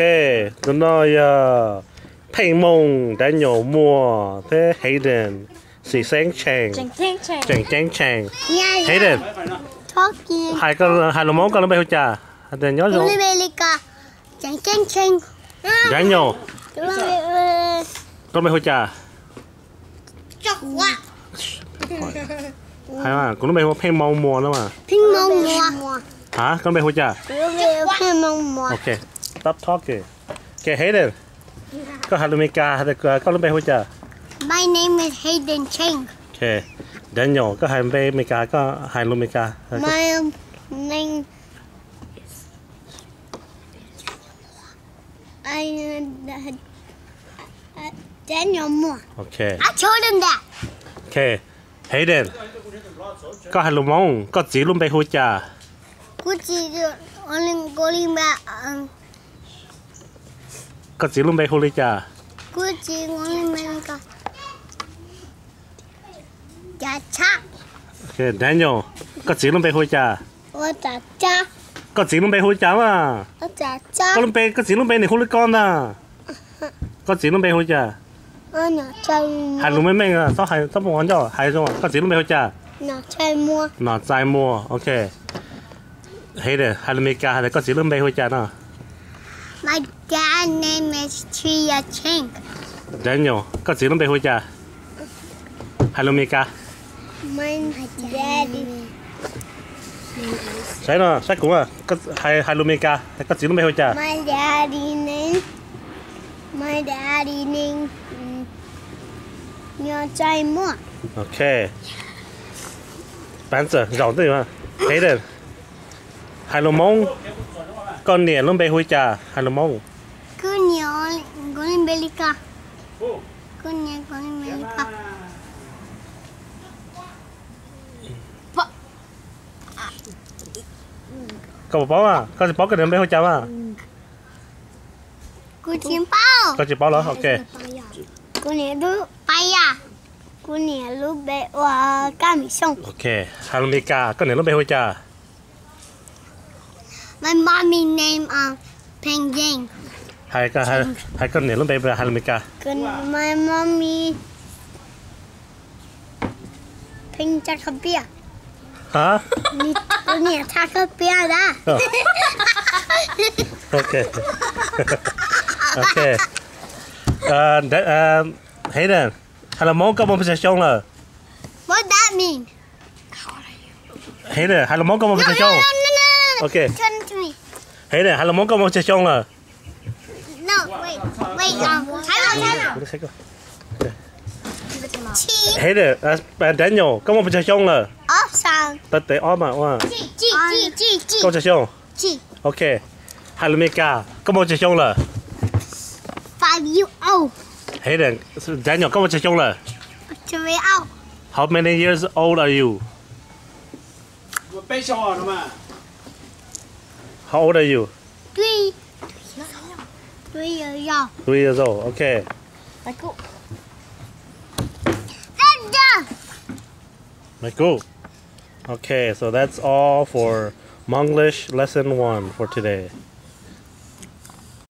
Tus no yog Pheej Moos, Daniel Muas thiab Hayden, Xis Xeeb Tsheej, Tseem Ceeb Tsheej. Hayden, hais lus Hmoob, koj lub npe hu cas? Hais tias nyob zoo. Daniel, koj lub npe hu cas? Hais, kuv lub npe hu Pheej Moos Muas no mas. Ha, koj lub npe hu cas? Ok, stop talking. Ok, Hayden, koj hais lus Meskas, koj lub npe hu cas? My name is Hayden Chang. Ok, Daniel, koj hais npe Meskas, koj hais lus Meskas. My name is Daniel Moore. Ok. I told him that. Ok, Hayden, koj hais lus Hmoob, koj txiv lub npe hu cas? Kuv txiv, kuv li npe, koj txiv lub npe hu li cas? Kuv txiv, kuv li npe, Cav Tshab. Ok, Daniel, koj txiv lub npe hu cas? Ua Cav Tshab. Koj txiv lub npe hu cas mas? Ua Cav Tshab. Koj lub npe, koj txiv lub npe nws hu li ko ntag. Koj txiv lub npe hu cas? Ua Nom Txais Muas. Hais lus meej meej, txhob hais, txhob muaj qhov ncauj, hais zoo, koj txiv lub npe hu cas? Nom Txais Muas. Nom Txais Muas, ok. Hayden, hais lus Meskas hais tias koj txiv lub npe hu cas no? My dad name is Tria Chang. Daniel, koj txiv lub npe hu cas? Hais lus Meskas. My daddy. Saib no, saib kuv, hais, hais lus Meskas, koj txiv lub npe hu cas? My daddy name, my daddy name, mm, Nom Txais Muas. Ok. Pab txawm zaum twj ywm. Hayden, hais lus Hmoob, koj niam lub npe hu li cas? Hais lus Hmoob. Kuv niam, kuv li npe li ko. Kuv niam, kuv li npe li ko. Koj puas paub mas? Koj tsis paub koj niam lub npe hu cas mas? Kuv tsis paub. Koj tsis paub los? Ok. Kuv niam lub, Paya. Kuv niam lub npe ua Kab Mem Xyooj. Ok. Hais lus Meskas, koj niam lub npe hu cas? My mommy name is Pheej Yeej. Hais, hais koj niam lub npe hais lus Meskas. My mommy Pheej Tshaj Khaub Piaj. Ha? Kuv niam Tshaj Khaub Piaj ntag. Ok. Ok. Hayden, hais lus Hmoob, koj muaj pes tsawg xyoo lawm? What that mean? Hayden, hais lus Hmoob, koj muaj pes tsawg xyoo? Ok. Hayden, hais lus Hmoob, koj muaj pes tsawg xyoo lawm? No, wait, wait, um, Hayden, Daniel, koj muaj pes tsawg xyoo lawm? Tab tes ob mas ua. Koj muaj tsawg xyoo? Ok. Hais lus Meskas, koj muaj tsawg xyoo lawm? Five year old. Hayden, Daniel, koj muaj tsawg xyoo lawm? Three year old. How many years old are you? How old are you? Three. Three years old. Three years old. Okay. Michael. Okay, so that's all for Monglish lesson one for today.